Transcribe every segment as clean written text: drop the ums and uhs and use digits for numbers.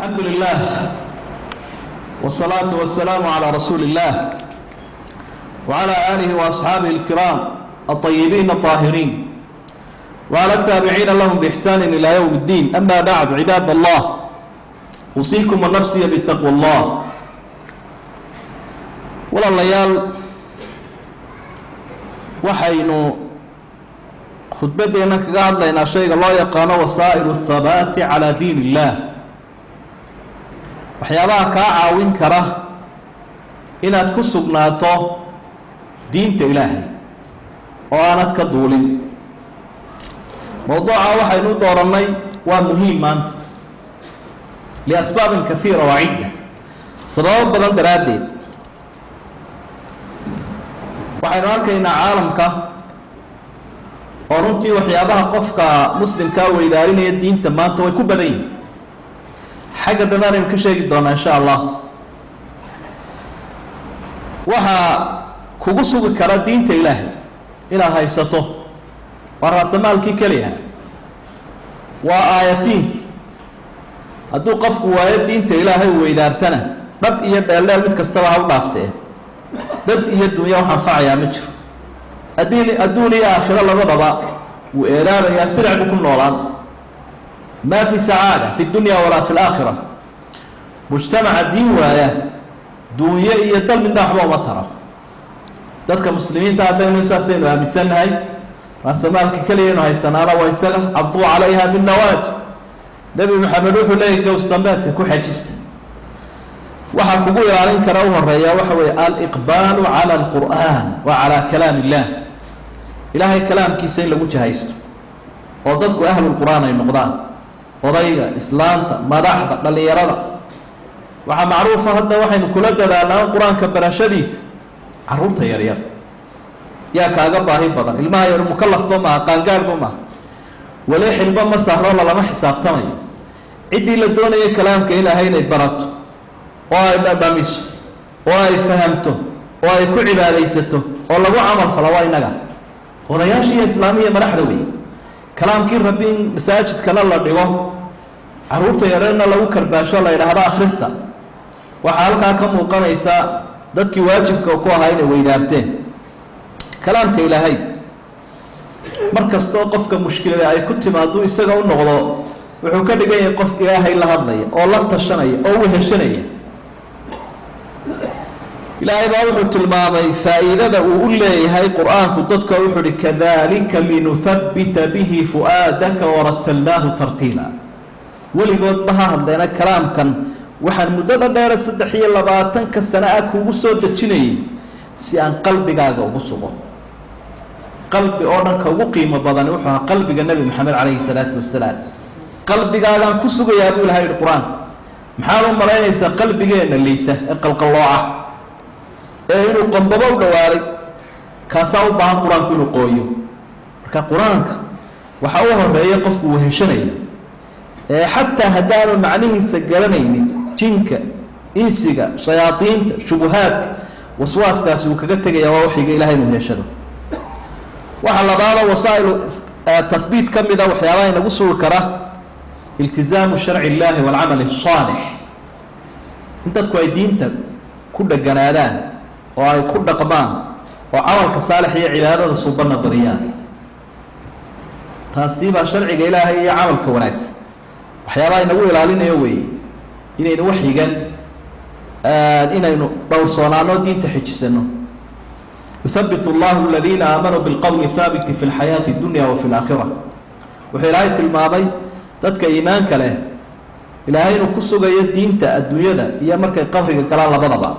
Alxamdu lilah wالsalaatu wasalaamu calى rasuuli اllah wعalى aalihi وasxaabihi اlkiraam aلطayibiin الطaahiriin wعalى الtaabiciina lahum bإxsaani ilى ywm اddiin. Ama bacd, cibaad allah, usiikum wanafsiya bitaqwa اllah. Walaalayaal, waxaynu khudbaddeenna kaga hadlaynaa shayga loo yaqaano wasaa'il الthabaati calى diin اllah, waxyaabaha kaa caawin kara inaad ku sugnaato diinta Ilaahay oo aanad ka duulin. Mowduuca waxaynu u doorannay waa muhiim maanta liasbaabin kaiira wa cidda, sababo badan daraaddeed. Waxaynu arkaynaa caalamka oo runtii waxyaabaha qofka muslimkaa weydaarinaya diinta maanta way ku badan yihin. Xagga dambe anaynu ka sheegi doonaa, insha Allah. Waxaa kugu sugi kara diinta Ilaahay inaad haysato waa raasamaalkii keliyaha, waa aayatiinkii. Hadduu qofku waayo diinta Ilaahay weydaartana, dhab iyo dheeldheel mid kastaba ha u dhaaftee, dad iyo dunya wax anfacayaa ma jiro. Addiin, adduun iyo aakhiro labadaba wuu eedaabayaa, silic buu ku noolaan. Maa fi sacaada fi dunya walaa fi laakhira. Mujtamaca diin waaya duunyo iyo dal midna waxba uma taro. Dadka muslimiinta haddaynu saasaynu aaminsannahay, raasamaalka keliyaynu haysanaana waa isaga. Caduu calayha binnawaajid. Nebi Maxamed wuxuu leeyay: "Gows dambeedka ku xajista." Waxaa kugu ilaalin kara u horeeya waxa weeye aliqbaalu cala alqur'aan wa calaa kalaam illah, Ilaahay kalaamkiisa in lagu jahaysto oo dadku ahlulqur'aan ay noqdaan, odayga, islaanta, madaxda, dhallinyarada. Waxaa macruufa hadda waxaynu kula dadaalnaa qur-aanka barashadiisa carruurta yaryar. Yaa kaaga baahi badan? Ilmaha yar mukalafba maaha, qaangaadhba maaha, weli xilba ma sahro, lalama xisaabtamayo. Ciddii la doonaya kalaamka Ilaahay inay barato oo ay dhadhamiso oo ay fahamto oo ay ku cibaadaysato oo lagu camal falo waa innaga, odayaasha iyo islaamiya, madaxda wey. Kalaamkii Rabbi in masaajidkana la dhigo, carruurta yareerna lagu karbaasho, la yidhaahdo akhrista, waxaa halkaa ka muuqanaysa dadkii waajibka ku ahaa inay weydaarteen kalaamka Ilaahay. Mar kastoo qofka mushkilada ay ku timaado isaga u noqdo, wuxuu ka dhigan yahay qof Ilaahay la hadlaya oo la tashanaya oo weheshanaya. Ilaahay baa wuxuu tilmaamay faa'iidada uu u leeyahay qur-aanku dadka. Wuxuu uhi: "Kadalika linuhabbita bihi fu'aadaka warattalnaahu tartiila." Weligoodba ha hadleena, kalaamkan waxaan muddada dheere 23-ka sano ah kuugu soo dejinayay si aan qalbigaaga ugu sugo. Qalbi oo dhan ka ugu qiimo badani wuxuu ahaa qalbiga Nebi Maxamed calayhi salaatu wasalaam. Qalbigaagaan ku sugayaa, buu Ilahay yihi qur-aanka. Maxaad u malaynaysaa qalbigeenna liita ee qalqallooca ee inuu qombabo u dhowaaday? Kaasaa u baahan qur-aanku inuu qooyo. Marka qur-aanka waxa u horeeya qofku uu heshanayo ee xataa haddaanu macnihiisa garanaynin, jinka, insiga, shayaadiinta, shubuhaadka, waswaaskaasi uu kaga tegaya waa waxiga Ilahay inuu heshado. Waxaa labaado wasaa'ilu tahbiit ka mida, waxyaabaha inagu sugi kara, iltizaamu sharci illahi waalcamal الsaalix, in dadku ay diinta ku dheganaadaan oo ay ku dhaqmaan oo camalka saalix iyo cibaadada subanna badiyaan. Taasi baa sharciga Ilaahay iyo camalka wanaagsan waxyaabaha inagu ilaalinayo weeye, inaynu waxyigan inaynu dhowrsoonaano, diinta xejisano. Yuthabbit allahu aladiina aamanuu bilqowli thaabiti fi lxayaati اdunya wa fi laakhira. Wuxuu Ilaahay tilmaamay dadka iimaanka leh Ilaahay inuu ku sugayo diinta adduunyada iyo markay qabriga galaan labadaba.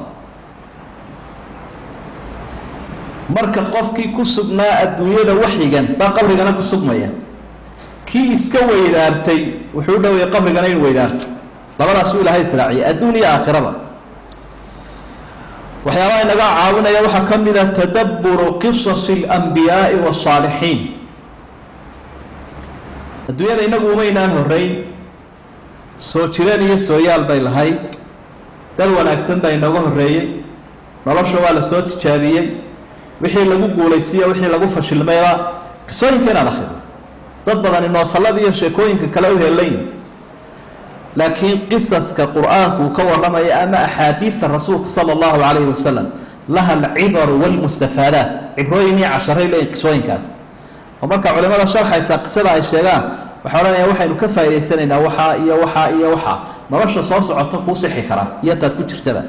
Marka qofkii ku sugnaa adduunyada waxyigan baa qabrigana ku sugmaya. Kii iska weydaartay wuxuu u dhowayay qabrigana inuu weydaarto. Labadaasuu Ilaahay israaciyay, adduun iyo aakhiraba. Waxyaabaha inaga caawinaya waxaa ka mid a tadabburu qisasi alambiyaai waالsaalixiin. Adduunyada inagu umaynaan horeyn, soo jireen iyo sooyaal bay lahayd. Dad wanaagsan baa inooga horreeyey. Nolosha waa la soo tijaabiyey, wixii lagu guulaysiiya, wixii lagu fashilmayba. Qisooyinka inaad akrido, dad badani noofallada iyo sheekooyinka kale u helayn. Laakiin qisaska qur-aanku uu ka warramaya ama axaadiida rasuulka sala allahu calayhi wasalam laha alcibaru walmustafaadaat, cibrooyin iyo casharay leeyihin qisooyinkaas. Oo marka culimada sharxaysa qisada ay sheegaan, waxay odhanayaan waxaynu ka faa'idaysanaynaa waxaa iyo waxaa iyo waxaa nolosha soo socota kuu sixi kara iyo taad ku jirtaba.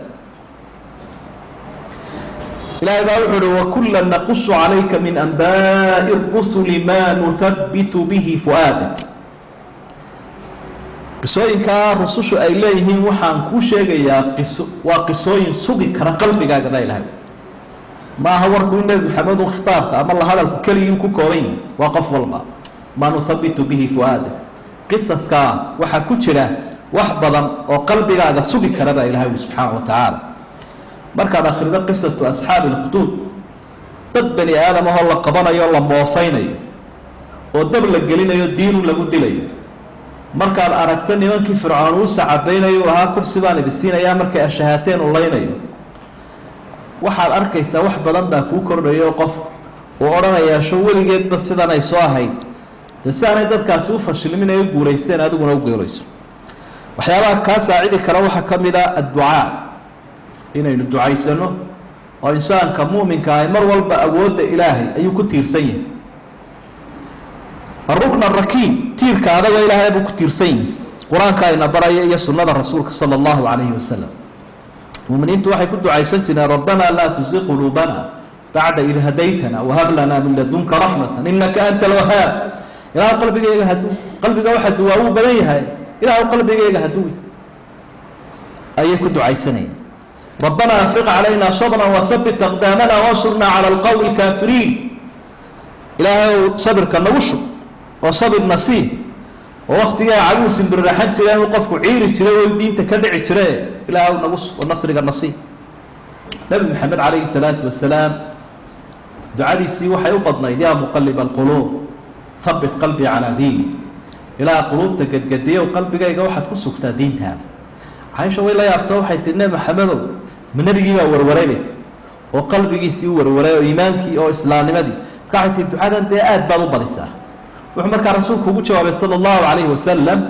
Ilaahay baa wuxuu uhi: "Wakula naqusu calayka min anbaa'i rusuli maa nuhabitu bihi fu'aadak." Qisooyinkaa rusushu ay leeyihiin waxaan kuu sheegayaa qiso, waa qisooyin sugi kara qalbigaaga, baa Ilahay. Ma aha warku in Nebi Maxamed u khitaabka ama la hadalku keligii ku kooban yihi, waa qof walba. Maa nuhabitu bihi fu'aadak, qisaskaa waxaa ku jira wax badan oo qalbigaaga sugi kara, baa Ilahay ui subxaana wa tacaala. Markaad akhrido qisatu asxaabi lkhduud, dad bani aadam ahoo la qabanayo, la moofaynayo oo dab la gelinayo, diinu lagu dilayo, markaad aragto nimankii Fircoon uu sacabaynayo u ahaa "Kursi baan idi siinayaa" markay ashahaateen u laynayo, waxaad arkaysaa wax badan baa kuu kordhayo. Qofku uu odhanayaa, sho weligeedba sidan ay soo ahayd dee, si aanay dadkaasi u fashilmin ay u guulaysteen, adiguna u geelayso. Waxyaabaha kaa saacidi kara waxaa ka mid a adducaa, inaynu ducaysano, oo insaanka mu'minka ahi mar walba awoodda Ilaahay ayuu ku tiirsan yahay. Arukn arakiin, tiirka adagoo Ilaahay buu ku tiirsan yahay. Qur-aanka ayna baraya iyo sunnada rasuulka sala allahu calayhi wasalam. Muminiintu waxay ku ducaysan jireen: "Rabbana laa tuziq quluubana bacda id hadaytana wahab lana min ladunka raxmatan inaka anta alwahaab." Ilaah, qalbigayga haduu qalbiga waxa duwaa wuu badan yahay, Ilaah, qalbigayga haduwi, ayay ku ducaysanayeen. "Rabbana afriq calayna sabra wahabit aqdaamana wansurnaa cala alqowmi alkaafiriin." Ilaahay, sabirka nagu shub oo sabirna sii, oo waktigaa caguu simbirraxan jireen uu qofku ciiri jiray oo diinta ka dhici jire, Ilaah nagu oo nasriga na sii. Nebi Maxamed calayhi salaatu wasalaam ducadiisii waxay u badnayd: "Yaa muqaliba alquluub, habit qalbii calaa diini." Ilaah quluubta gedgediyow, qalbigayga waxaad ku sugtaa diintaada. Caaisha way la yaabto, waxay tihi: "Nebi Maxamedow, ma nebigii baa warwaray?" bay ti, oo qalbigiisii u warwaray oo iimaankii oo islaamnimadii. Marka waxay tihi: "Ducadan dee aad baad u badisaa." Wuxuu markaa rasuulku ugu jawaabay sala allahu calayhi wasalam: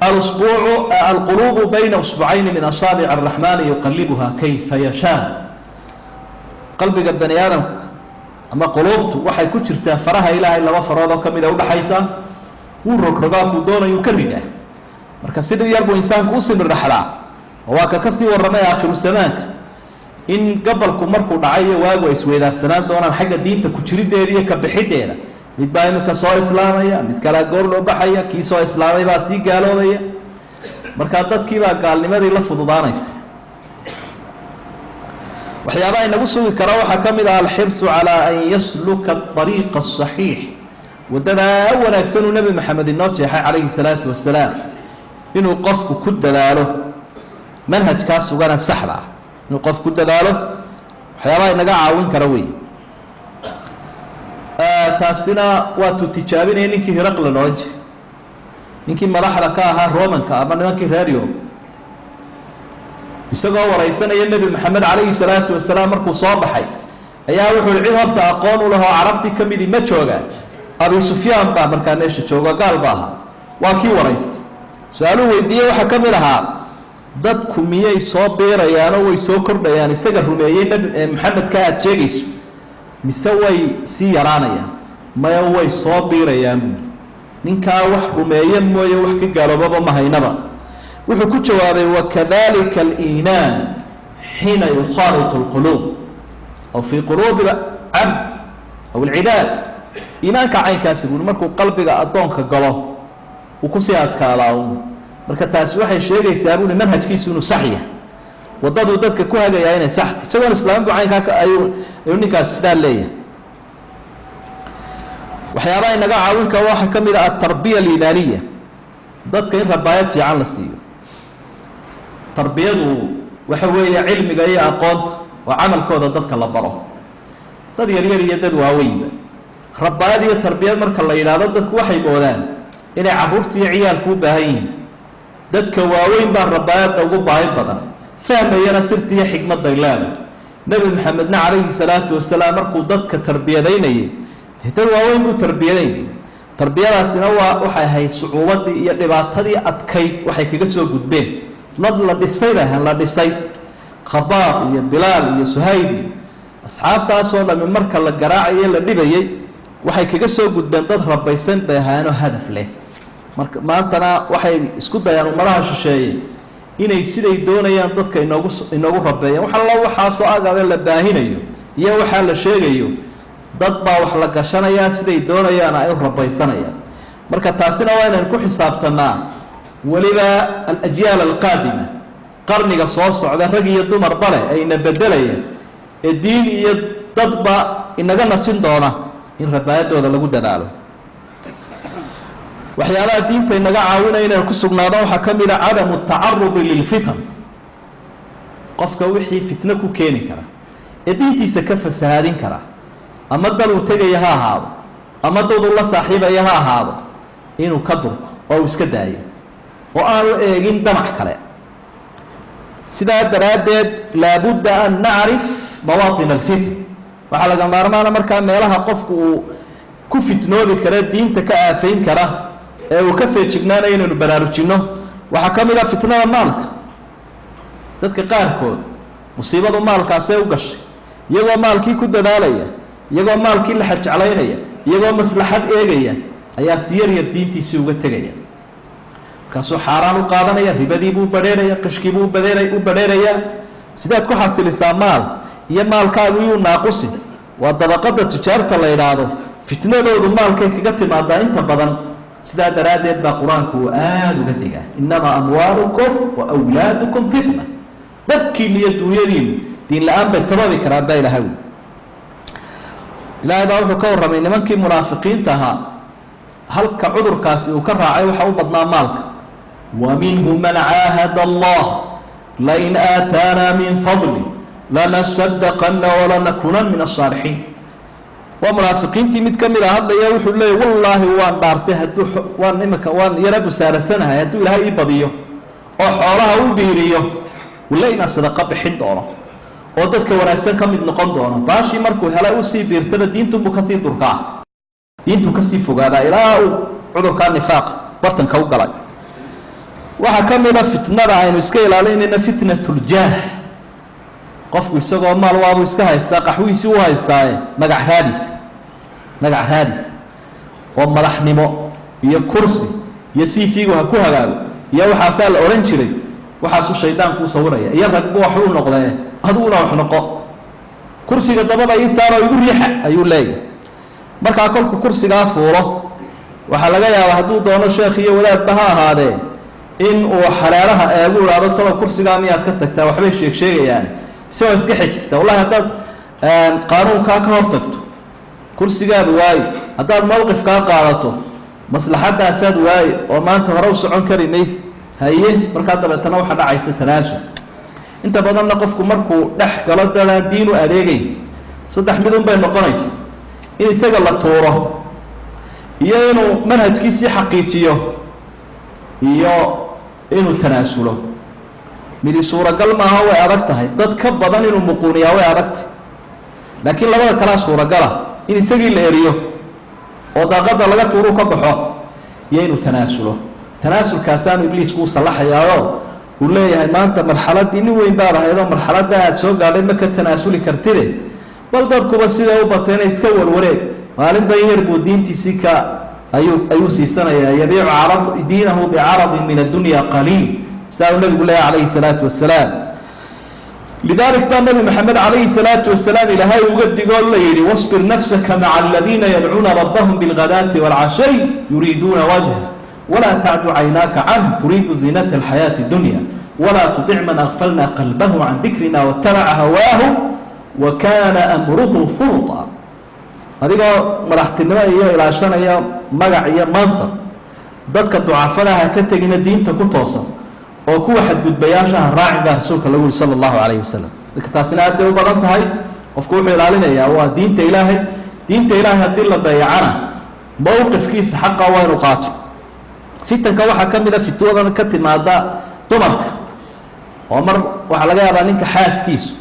"Alusbuucu alquluubu bayna usbucayni min asaabic araxmaani, yuqalibuha kayfa yashaa." Qalbiga bani aadamka ama quluubtu waxay ku jirtaa faraha Ilaahay laba farood oo kamida udhaxaysa, wuu rogrogaa, kuu doonayuu ka ridaa. Marka si dhib yar buu insaanku u simirraxdaa, oo waa ka kasii warramay aakhiru zamaanka in gabalku markuu dhacay iyo waagu ay isweydaarsanaan doonaan xagga diinta ku jirideeda iyo ka bixiddeeda. Mid baa iminka soo islaamaya, mid kalea goor loo baxaya, kii soo islaamay baa sii gaaloobaya. Markaa dadkiibaa gaalnimadii la fududaanaysa. Waxyaabaha inagu sugi kara waxaa ka mid ah alxirsu calaa an yasluka ariiqa asaxiix, waddadaa wanaagsan uu Nebi Maxamed inoo jeexay calayhi salaatu wasalaam, inuu qofku ku dadaalo manhajkaa sugana saxda ah, inuu qofku ku dadaalo waxyaabaha inaga caawin kara wey. Taasina waatuu tijaabinaya ninkii Hiraqla loodhan jiray, ninkii madaxda ka ahaa Romanka ama nimankii reer Yurub, isagoo wareysanaya Nebi Maxamed calayhi salaatu wasalaam markuu soo baxay ayaa wuxuu hi: "Cid horta aqoon u lahoo carabtii ka midii ma joogaa?" Abi Sufyaan baa markaa meesha jooga, gaal ba ahaa. Waa kii waraystay, su-aaluu weydiiyey waxaa ka mid ahaa: "Dadku miyay soo biirayaanoo way soo kordhayaan isaga rumeeyey nebi Maxamedka aada sheegayso, mise way sii yaraanayaan?" "Maya, way soo biirayaan," buuli, "ninkaa wax rumeeye mooye wax ka gaaloobaba ma haynaba." Wuxuu ku jawaabay: "Wakadalika aliimaan xiina yukhaalitu alquluub aw fii quluubi cabd aw alcibaad." Iimaanka caynkaasi, buuri, markuu qalbiga addoonka galo wuu kusii adkaadaa un. Marka taasi waxay sheegaysaa, buuri, manhajkiisu inuu sax yahay, waddaduu dadka ku hagayaa inay saxta. Isagoon islaamin bu caynkaa ayuu ninkaasi sidaa leeyahay. Waxyaabaha inaga caawin kara waxaa ka mid ah altarbiya aliimaaniya, dadka in rabaayad fiican la siiyo. Tarbiyadu waxa weeye cilmiga iyo aqoonta oo camalkooda dadka la baro, dad yaryar iyo dad waaweynba. Rabaayad iyo tarbiyad marka la yidhaahdo, dadku waxay moodaan inay carruurta iyo ciyaalku u baahan yihiin. Dadka waaweyn baa rabaayadda ugu baahi badan, fahmayana sirta iyo xikmadday leedahay. Nebi Maxamedna calayhi salaatu wasalaam markuu dadka tarbiyadaynayay, dee dad waaweyn buu tarbiyadaynayay. Tarbiyadaasina waa waxay ahayd sucuubadii iyo dhibaatadii adkayd waxay kaga soo gudbeen. Dad la dhisay bay ahayn, la dhisay. Khabaab iyo Bilaal iyo Suhayb iyo asxaabtaasoo dhami marka la garaacaye la dhibayey, waxay kaga soo gudbeen dad rabaysan bay ahaayeenoo hadaf leh. Marka maantana waxay isku dayaan ummadaha shisheeye inay siday doonayaan dadka inoogu rabeeyaan. Wax allo waxaasoo agabe la baahinayo iyo waxaa la sheegayo, dad baa wax la gashanayaa, siday doonayaan ay u rabaysanayaan. Marka taasina waa inaynu ku xisaabtanaa, weliba alajyaal alqaadima, qarniga soo socda, rag iyo dumarba leh ayna bedelaya ee diin iyo dadba inaga nasin doona, in rabaayadooda lagu dadaalo. Waxyaabaha diinta inaga caawinaya inaynu ku sugnaado waxaa ka mid a cadamu tacarudi lilfitan. Qofka wixii fitno ku keeni kara ee diintiisa ka fasahaadin kara, ama dal uu tegaya ha ahaado ama dad uu la saaxiibaya ha ahaado, inuu ka durko oo uu iska daayo oo aanu eegin damac kale. Sidaa daraaddeed laabudda an nacrif mawaatin alfitan. Waxaa laga maarmaana markaa meelaha qofku uu ku fitnoobi kara, diinta ka aafayn kara ee uu ka feejignaanayo inaynu baraarujinno. Waxaa ka mid a fitnada maalka. Dadka qaarkood musiibadu maalkaasee u gashay, iyagoo maalkii ku dadaalaya, iyagoo maalkii la xajeclaynaya, iyagoo maslaxad eegaya, ayaa si yar yar diintiisii uga tegaya. Markaasuu xaaraan u qaadanaya, ribadiibuu badheeraya, qishkiibuu u badheerayaa. Sidaad ku xasilisaa maal iyo maalkaagu yuu naaqusi? Waa dabaqada tijaarta la idhaahdo, fitnadoodu maalkay kaga timaadaa inta badan. Sidaa daraaddeed baa qur-aanku uu aada uga digaa: innamaa amwaalukum wa wlaadukum fitna. Dadkiinu iyo duunyadiinu diin la-aan bay sababi karaan baa ilahay wi. Ilaahay baa wuxuu ka warramay nimankii munaafiqiinta ahaa, halka cudurkaasi uu ka raacay waxa u badnaa maalka. Wa minhum man caahada allah lain aataanaa min fadli lanasadaqana walanakunan min asaalixiin. Waa munaafiqiintii mid ka mid a hadlaya. Wuxuu leeyay: wallaahi waan dhaartay, hadduu waan imika waan yara busaarasanahay, hadduu Ilaahay ii badiyo oo xoolaha u biiriyo, walla inaan sadaqa bixin doono oo dadka wanaagsan ka mid noqon doono. Baashii markuu helay usii biirtaba, diintunbuu kasii durkaa, diintuu kasii fogaadaa, ilaa uu cudurkaa nifaaq bartanka u galay. Waxaa ka mid a fitnada aynu iska ilaalinayna fitnatuljaah. Qofku isagoo maal waabuu iska haystaa, qaxwihiisii u haystaaye, magac raadisa, magac raadisa oo madaxnimo iyo kursi iyo CV-gu ha ku hagaago iyo waxaasaa la odhan jiray. Waxaasuu shaydaanku u sawiraya iyo ragbu wax u noqdee, adiguna wax noqo, kursiga dabada ii saaroo igu riixa ayuu leeyahay. Markaa kolku kursigaa fuulo, waxaa laga yaabaa, hadduu doono sheekh iyo wadaadba ha ahaadee, in uu xaleeraha eegu idhaahdo: talo kursigaa miyaad ka tagtaa? Waxbay sheeg sheegayaan, mise waa iska xejistaa? Wallahi haddaad qaanuunkaa ka hor tagto, kursigaad waayi. Haddaad mowqifkaa qaadato, maslaxaddaasaad waayi oo maanta hore u socon kari mayse. Haye, markaa dabeetana waxaa dhacaysa tanaasul. Inta badanna qofku markuu dhex galo dadaan diin u adeegeyn, saddex midun bay noqonaysa: in isaga la tuuro, iyo inuu manhajkiisii xaqiijiyo, iyo inuu tanaasulo. Midi suuragal maaha, way adag tahay. Dad ka badan inuu muquuniyaa way adagtahy, laakiin labada kalaa suuragala: in isagii la eriyo oo daaqadda laga tuuruu ka baxo, iyo inuu tanaasulo. Tanaasulkaasaanu Ibliisku u sallaxayaayo uu leeyahay: maanta marxaladdii nin weyn baad ahayd oo marxaladda aad soo gaadhay ma ka tanaasuli kartide, bal dadkuba siday u bateena iska warwareeg. Maalinba in yar buu diintiisii ka ayuu siisanayaa. Yabiicu carad diinahu bicaradin min addunya qaliil, sidaa uu nabigu leeyahy calayhi salaatu wasalaam. Lidalik baa Nabi Maxamed calayhi salaatu wasalaam Ilaahay uga digoo la yidhi: wasbir nafsaka maca aladiina yadcuuna rabbahum bilghadaati waalcashay yuriiduuna wajha, walaa tacdu caynaaka canh turiidu ziinata alxayaati dunya, walaa tutic man akfalna qalbahu can dikrina watabaca hawaahu wa kaana amruhu furuta. Adigoo madaxtinimo iyo ilaashanaya magac iyo mansab, dadka ducafadaha ka tegina diinta ku toosan oo kuwa xadgudbayaashaha raacin, baa rasuulka lagu yihi sala allahu calayhi wasalam. Marka taasina aad bay u badan tahay. Qofku wuxuu ilaalinayaa waa diinta Ilaahay. Diinta Ilaahay haddii la dayacana, mowqifkiisa xaqa waa inuu qaato. Fitanka waxaa ka mid a fitwadan ka timaada dumarka, oo mar waxaa laga yaabaa ninka xaaskiisu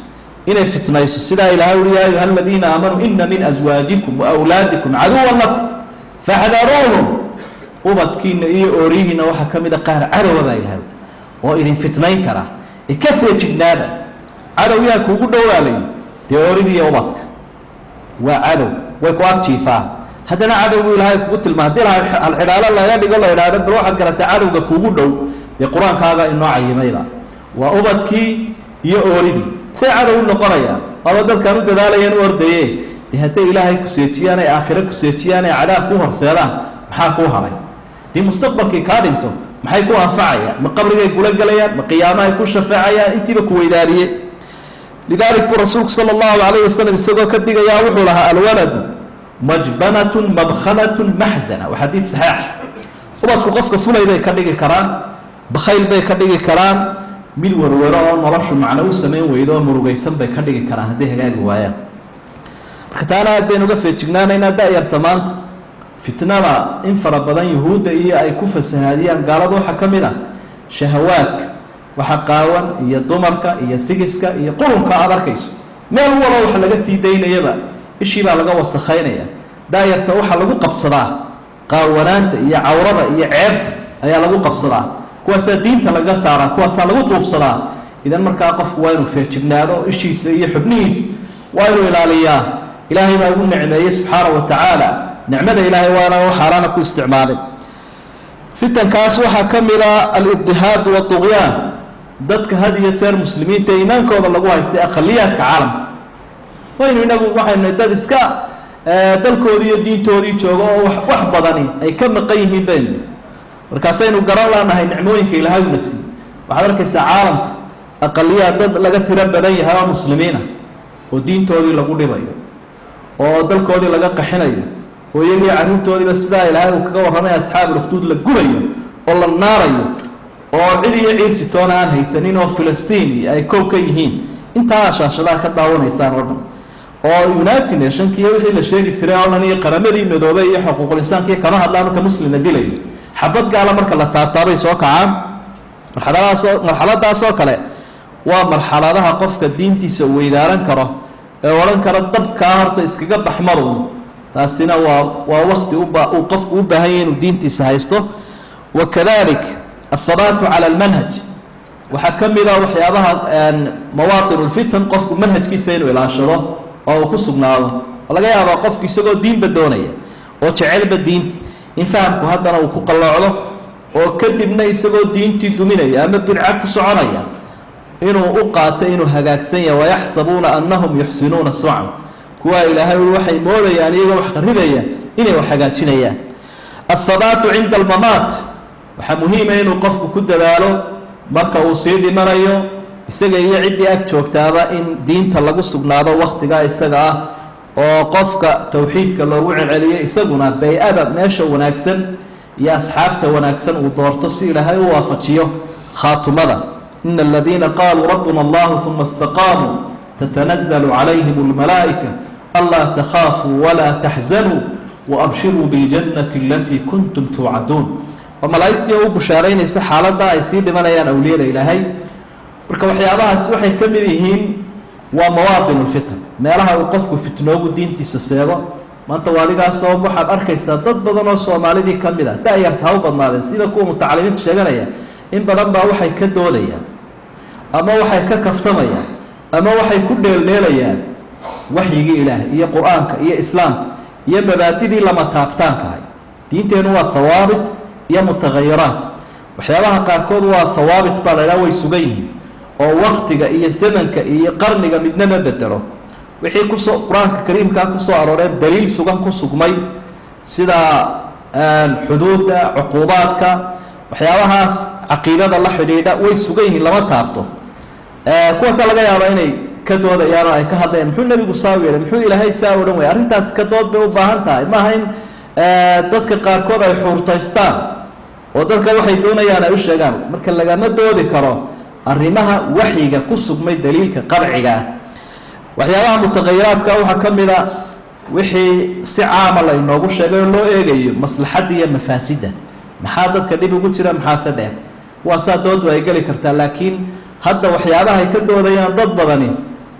inay fitnayso. Sidaa Ilahay uri: ya ayuha aladiina aamanuu ina min aswaajikum wa awlaadikum caduwan lakum. Faxdaruuhum, ubadkiina iyo ooriyihiina waxaa ka mid a qaar cadowa baa ilahay oo idin fitnayn kara, ee ka feejignaada. Cadow yaa kuugu dhowaalay? Dee ooridii iyo ubadka waa cadow, way ku ag jiifaan. Haddana cadowgu ilaahay kugu tilmaa. Hadii halxidhaalo laga dhigo, la idhaahdo bal waxaad garatay cadowga kuugu dhow, dee qur-aankaaga inoo cayimayba waa ubadkii iyo ooridii. Say cadow u noqonayaan? Waaba dadkaan u dadaalayeen, u ordaye. Dee hadday ilaahay kuseejiyaan, ay aakhiro kuseejiyaan, ay cadaab kuu horseedaan, maxaa kuu haray? Dii mustaqbalkii kaa dhinto, maxay ku anfacayaan? Ma qabrigay kula gelayaan? Ma qiyaamahay ku shafeecayaan? Intiiba ku weydaariye. Lidalik buu rasuulku sala allahu calayh wasalam isagoo ka digayaa wuxuu lahaa: alwaladu majbanatun mabkhalatun maxzana. Waa xadiid saxiix. Ubadku qofka fulay bay ka dhigi karaan, bakhayl bay ka dhigi karaan, mid werwero oo noloshu macno u samayn weydo oo murugaysan bay ka dhigi karaan hadday hagaagi waayaan. Marka taana aad baynu uga feejignaanaynaa. Da-yarta maanta fitnada in fara badan yuhuudda iyo ay ku fasahaadiyaan gaaladu waxaa ka mid ah shahawaadka, waxa qaawan iyo dumarka iyo sigiska iyo qurunka aada arkayso. Meel walo waxa laga sii daynayaba ishii baa laga wasakhaynaya. Daayarta waxaa lagu qabsadaa qaawanaanta iyo cawrada iyo ceebta ayaa lagu qabsadaa, kuwaasaa diinta laga saaraa, kuwaasaa lagu duufsadaa. Idan markaa qofku waa inuu feejignaado, ishiisa iyo xubnihiisa waa inuu ilaaliyaa. Ilaahay baa ugu nicmeeyey subxaana wa tacaala. Nicmada ilaahay waana xaaraana ku isticmaalin. Fitankaas waxaa ka mid a alidtihaad wadugyaan. Dadka had iyo jeer muslimiinta iimaankooda lagu haystay, aqaliyaadka caalamka, waynu inagu waxaynu dad iska dalkoodii iyo diintoodii jooga oo wax badani ay ka maqan yihiin baynu. Markaasaynu garan laanahay nicmooyinka ilaahay una siiyey. Waxaad arkaysaa caalamka aqaliyaad, dad laga tiro badan yahay oo muslimiina oo diintoodii lagu dhibayo oo dalkoodii laga qaxinayo, oo iyagii carruurtoodiiba sidaa ilaahay uu kaga warramay asxaabul ukhduud la gubayo oo la naarayo, oo cid iyo ciirsitoona aan haysanin, oo Filistiin ay kow ka yihiin. Intaa shaashadaha ka daawanaysaan oo dhan, oo United Nationki iyo wixii la sheegi jiray oo dhan iyo Qaramadii Midoobay iyo xuquuqul insaankiiyo kama hadlaan. Marka muslim la dilayo, xabad gaala marka la taabtaabay soo kacaan. Marxaladaasoo marxaladaasoo kale waa marxaladaha qofka diintiisa uu weydaaran karo ee odhan karo dabkaa horta iskaga baxmaru. Taasina waa wakti uba uu qofku u baahan yahy inuu diintiisa haysto. Wakadalik athabaatu cala almanhaj. Waxaa ka mid a waxyaabaha mawaatin lfitan qofku manhajkiisa inuu ilaashado oo uu ku sugnaado. Oo laga yaabaa qofku isagoo diinba doonaya oo jecelba diinti in fahamku haddana uu ku qalloocdo, oo kadibna isagoo diintii duminaya ama bidca ku soconaya inuu u qaato inuu hagaagsan yahay. Wayaxsabuuna annahum yuxsinuuna suncan. Kuwaa ilaahay ui waxay moodayaan iyagoo wax qaribaya inay wax hagaajinayaan. Athabaatu cinda almamaat. Waxaa muhiima inuu qofku ku dadaalo marka uu sii dhimanayo, isaga iyo ciddii ag joogtaaba, in diinta lagu sugnaado waktigaa isaga ah, oo qofka towxiidka loogu celceliyo, isaguna bay-ada meesha wanaagsan iyo asxaabta wanaagsan uu doorto, si ilaahay u waafajiyo khaatumada. Ina aladiina qaaluu rabbuna allahu uma istaqaamuu tatanazalu calayhim almalaa'ika anlaa takhaafuu walaa taxzanuu waabshiruu biاljannati alatii kuntum tuucaduun. Oo malaa'igtii u bushaaraynaysa xaaladda ay sii dhimanayaan awliyada ilaahay. Marka waxyaabahaasi waxay ka mid yihiin waa mawaatin lfitan, meelaha uu qofku fitnoobu diintiisa seego. Maanta waa adigaas sabab. Waxaad arkaysaa dad badan oo soomaalidii ka mid ah, da-yarta ha u badnaadeen, sida kuwa mutacalimiinta sheeganaya, in badan baa waxay ka doodayaan ama waxay ka kaftamayaan ama waxay ku dheeldheelayaan waxyigii ilaah iyo qur-aanka iyo islaamka iyo mabaadidii lama taabtaankahay. Diinteennu waa thawaabit iyo mutahayiraat. Waxyaabaha qaarkood waa thawaabit baa la idhaha, way sugan yihiin oo waktiga iyo zamanka iyo qarniga midna ma bedelo. Wixii kusoo qur-aanka kariimkaa kusoo arooree daliil sugan ku sugmay, sida xuduudda, cuquubaadka, waxyaabahaas caqiidada la xidhiidha, way sugan yihiin, lama taabto. Kuwaasaa laga yaabaa inay ka doodayaan oo ay ka hadlayaan: muxuu nebigu saa u yehay? Muxuu ilaahay saa odhan waya? Arrintaas ka dood bay u baahan tahay. Maaha in dadka qaarkood ay xuurtaystaan oo dadka waxay doonayaan ay u sheegaan. Marka lagama doodi karo arrimaha waxyiga ku sugmay daliilka qadciga ah. Waxyaabaha mutaqayiraadka waxaa ka mid a wixii si caama la inoogu sheegay oo loo eegayo maslaxadda iyo mafaasidda, maxaa dadka dhib ugu jira, maxaase dheer, kuwaasaa doodu ay geli kartaa. Laakiin hadda waxyaabaha ay ka doodayaan dad badani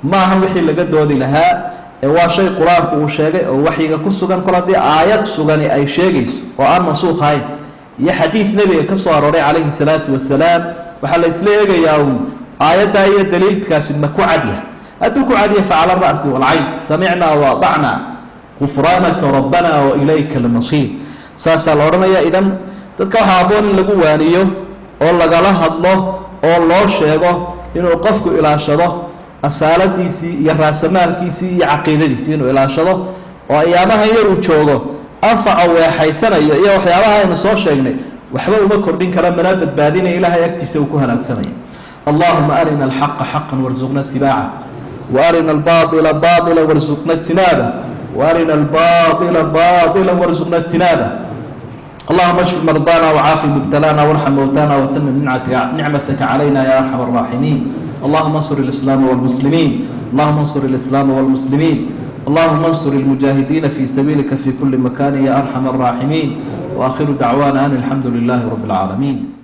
ma aha wixii laga doodi lahaa. Ee waa shay Qur-aanku uu sheegay oo waxyiga ku sugan. Kol haddii aayad sugani ay sheegayso oo aan mansuuq ahayn iyo xadiid nebiga ka soo arooray calayhi salaatu wasalaam, waxaa la isla eegayaa uun aayaddaa iyo daliilkaasi ma ku cadyahay. Hadduu ku cadyahay, facala ra'si walcayn, samicnaa waadacnaa, gufraanaka rabbana wa ilayka almasiir, saasaa la odhanaya. Idan dadka waxaa aboon in lagu waaniyo oo lagala hadlo oo loo sheego inuu qofku ilaashado asaaladiisii iyo raasamaalkiisii iyo caqiidadiisii, inuu ilaashado oo ayaamahan yar uu joogo anfaca weexaysanayo iyo waxyaabaha aynu soo sheegnay waxba uma kordhin kara, mana badbaadinaya, Ilaahay agtiisa uu ku halaagsanaya. Allahuma arina alxaqa xaqa warzuqna itibaaca, waarina albaaila baaila warzuqna ijtinaaba, waarina albaaila baaila warzuqna ijtinaaba. اللهم اشف مرضانا وعاف مبتلانا وارحم موتانا وتمم نعمتك علينا يا ارحم الراحمين. اللهم انصر الاسلام والمسلمين، اللهم انصر الاسلام والمسلمين، اللهم انصر المجاهدين في سبيلك في كل مكان يا ارحم الراحمين. واخر دعوانا ان الحمد لله رب العالمين.